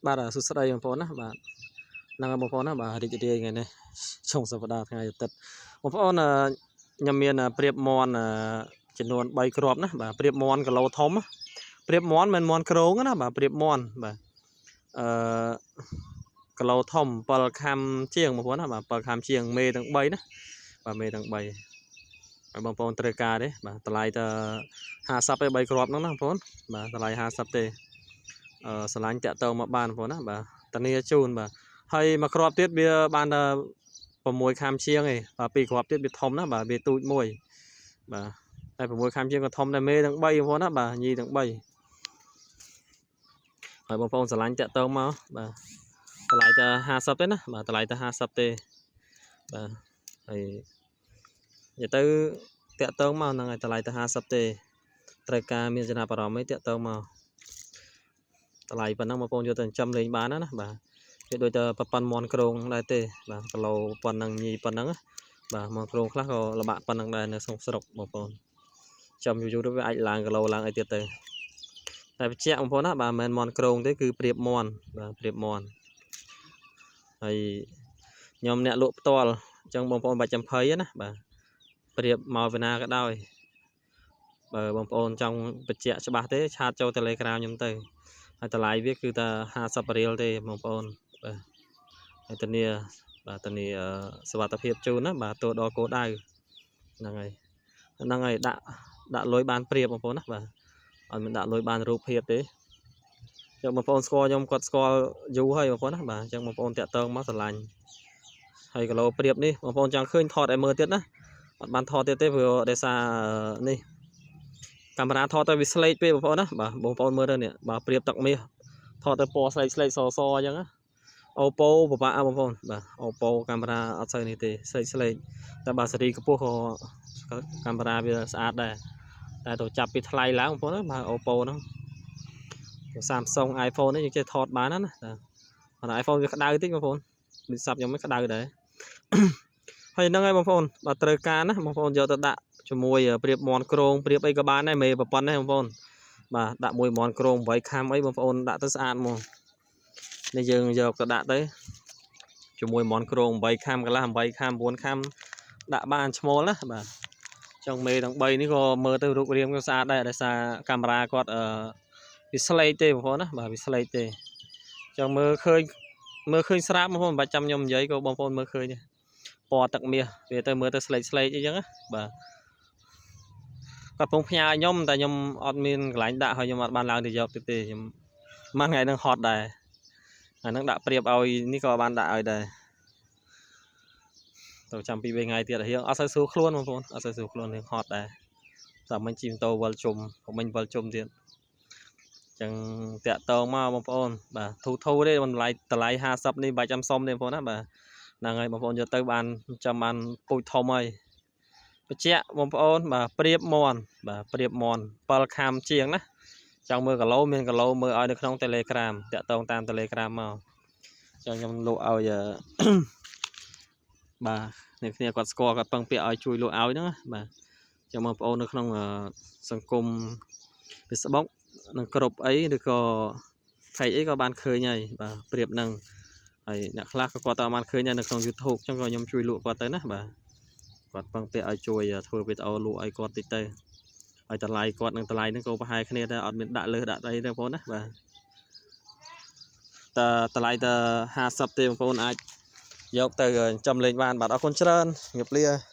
បាទសួស្តីបងប្អូនណាបាទហ្នឹងហើយបងប្អូនណាបាទរីករាយថ្ងៃនេះចុងសប្តាហ៍ថ្ងៃអាទិត្យបងប្អូនអឺខ្ញុំមានព្រៀបមន់ចំនួន3គ្រាប់ណាបាទព្រៀបមន់គីឡូធំព្រៀបមន់មិនមន់ក្រងណាបាទព្រៀបមន់បាទអឺគីឡូធំ7ខាំជាងបងប្អូនណាបាទ7ខាំជាងមេទាំង3ណាបាទមេទាំង3ហើយបងប្អូនត្រូវការទេបាទតម្លៃតែ50ទេ3គ្រាប់ហ្នឹងណាបងប្អូនបាទតម្លៃ50ទេអឺស្រឡាញ់តាក់តងមកបានបងប្អូនណាបាទតានីជូនបាទហើយមួយគ្រាប់ទៀតវាបានតែ6ខាំជាងឯងបាទពីរគ្រាប់ទៀតវាធំណាបាទវាទូចមួយបាទតែ6ខាំជាងក៏ធំដែរមេទាំង3បងប្អូនណាបាទញីទាំង3ហើយបងប្អូនស្រឡាញ់តាក់តងមកបាទតម្លៃតែ50ទេណាបាទតម្លៃតែ50ទេបាទហើយនិយាយទៅតាក់តងមកហ្នឹងហើយតម្លៃតែ50ទេត្រូវការមានចំណាប់អារម្មណ៍អីតាក់តងមកតម្លៃប៉ុណ្ណឹងបងប្អូនយកទៅចិញ្ចឹមលេងបានណាណាបាទវាដូចតែប្រព័ន្ធមន់ក្រងដែរទេបាទគីឡូប៉ុណ្ណឹងញីប៉ុណ្ណឹងណាបាទមន់ក្រងខ្លះក៏លបាក់ប៉ុណ្ណឹងដែរនៅក្នុងស្រុកបងប្អូនចាំយូរៗទៅវាអាចឡើងគីឡូឡើងអីទៀតទៅតែបញ្ជាក់បងប្អូនណាបាទមិនមែនមន់ក្រងទេគឺព្រៀបមន់បាទព្រៀបមន់ហើយខ្ញុំអ្នកលក់ផ្ទាល់អញ្ចឹងបងប្អូនបាច់ចាំភ័យណាបាទព្រៀបមកពីណាក៏ដោយបើបងប្អូនចង់បញ្ជាក់ច្បាស់ទេchat ចូល Telegram ខ្ញុំទៅហើយតម្លៃវាគឺតែ50រៀលទេបងប្អូនបាទហើយធានាបាទធានាសុវត្ថិភាពជូនណាបាទទោះដល់គោលដៅហ្នឹងហើយហ្នឹងហើយដាក់ដាក់លុយបានព្រៀបបងប្អូនណាបាទអត់មានដាក់លុយបានរូបភាពទេចឹងបងប្អូនស្គាល់ខ្ញុំគាត់ស្គាល់យូរហើយបងប្អូនណាបាទអញ្ចឹងបងប្អូនតាក់ទងមកស្រឡាញ់ហើយគីឡូព្រៀបនេះបងប្អូនចង់ឃើញថតឲ្យមើលទៀតណាអត់បានថតទៀតទេព្រោះដោយសារនេះកាមេរ៉ាថតទៅវាស្លេកពេកបងប្អូនណាបាទបងប្អូនមើលទៅនេះបាទព្រៀបទឹកមាសថតទៅពណ៌ស្លេកស្លេកសសអញ្ចឹងណា Oppo ពិបាកបងប្អូនបាទ Oppo កាមេរ៉ាអត់សូវនេះទេស្លេកស្លេកតែបាទស៊េរីខ្ពស់ក៏កាមេរ៉ាវាស្អាតដែរតែទៅចាប់ពីថ្លៃឡើងបងប្អូនណាបាទ Oppo ហ្នឹង Samsung iPhone នេះយើងចេះថតបានណាណាបាទ iPhone វាក្តៅតិចបងប្អូនដូចសាប់ខ្ញុំមិនក្តៅដែរ ហើយហ្នឹងហើយបងប្អូនបើត្រូវការណាបងប្អូនយកទៅដាក់ជាមួយព្រៀបមន់ក្រងព្រៀបអីក៏បានដែរមេប្រប៉ុណ្ណេះបងប្អូនបាទដាក់មួយមន់ក្រង8ខាំអីបងប្អូនដាក់ទៅស្អាតហ្មងនេះយើងយកទៅដាក់ទៅជាមួយមន់ក្រង8ខាំកន្លះ8ខាំ9ខាំដាក់បានឈ្មោលណាបាទចង់មេទាំង3នេះក៏មើលទៅរូបរាងក៏ស្អាតដែរដោយសារកាមេរ៉ាគាត់អឺវាស្លេកទេបងប្អូនណាបាទវាស្លេកទេចង់មើលឃើញមើលឃើញស្រាប់បងប្អូនមិនបាច់ចាំខ្ញុំនិយាយក៏បងប្អូនមើលឃើញដែរពណ៌ទឹកមាសវាទៅមើលទៅស្លេកស្លេកអីចឹងណាបាទគាត់ពងផ្ញើឲ្យខ្ញុំតែខ្ញុំអត់មានកន្លែងដាក់ហើយខ្ញុំអត់បានឡើងទៅយកទៀតទេខ្ញុំមួយថ្ងៃហ្នឹងហត់ដែរថ្ងៃហ្នឹងដាក់ព្រៀបឲ្យនេះក៏បានដាក់ឲ្យដែរទៅចាំពី3ថ្ងៃទៀតរៀងអត់សូវស្រួលខ្លួនបងប្អូនអត់សូវស្រួលខ្លួនរៀងហត់ដែរតែមិញជិះម៉ូតូវិលជុំមិញវិលជុំទៀតចឹងតាក់តងមកបងប្អូនបាទធូធូទេតម្លៃតម្លៃ50នេះបាច់ចាំសុំទេបងប្អូនណាបាទហ្នឹងហើយបងប្អូនយកទៅបានចាំបានពូជធំហើយបញ្ជាក់បងប្អូនបាទព្រៀបមន់បាទព្រៀបមន់7ខាំជាងណាចង់មើលគីឡូមានគីឡូមើលឲ្យនៅក្នុង Telegram តាក់ទងតាម Telegram មកចឹងខ្ញុំលក់ឲ្យ បាទអ្នកគ្នាគាត់ស្គាល់គាត់ពឹងពាក្យឲ្យជួយលក់ឲ្យហ្នឹងណាបាទចឹងបងប្អូននៅក្នុងសង្គម Facebook នឹងគ្រប់អីឬក៏ page អីក៏បានឃើញហើយបាទប្រៀបនឹងហើយអ្នកខ្លះក៏គាត់តបានឃើញដែរនៅក្នុង YouTube ចឹងក៏ខ្ញុំជួយលក់គាត់ទៅណាបាទគាត់ពឹងពាក្យឲ្យជួយធ្វើវីដេអូលក់ឲ្យគាត់តិចទៅហើយតម្លៃគាត់នឹងតម្លៃហ្នឹងក៏ប្រហែលគ្នាដែរអត់មានដាក់លើសដាក់អីទេបងប្អូនណាបាទតើតម្លៃតែ50ទេបងប្អូនអាចយកទៅចិញ្ចឹមលេងបានបាទអរគុណច្រើនជំរាបលា។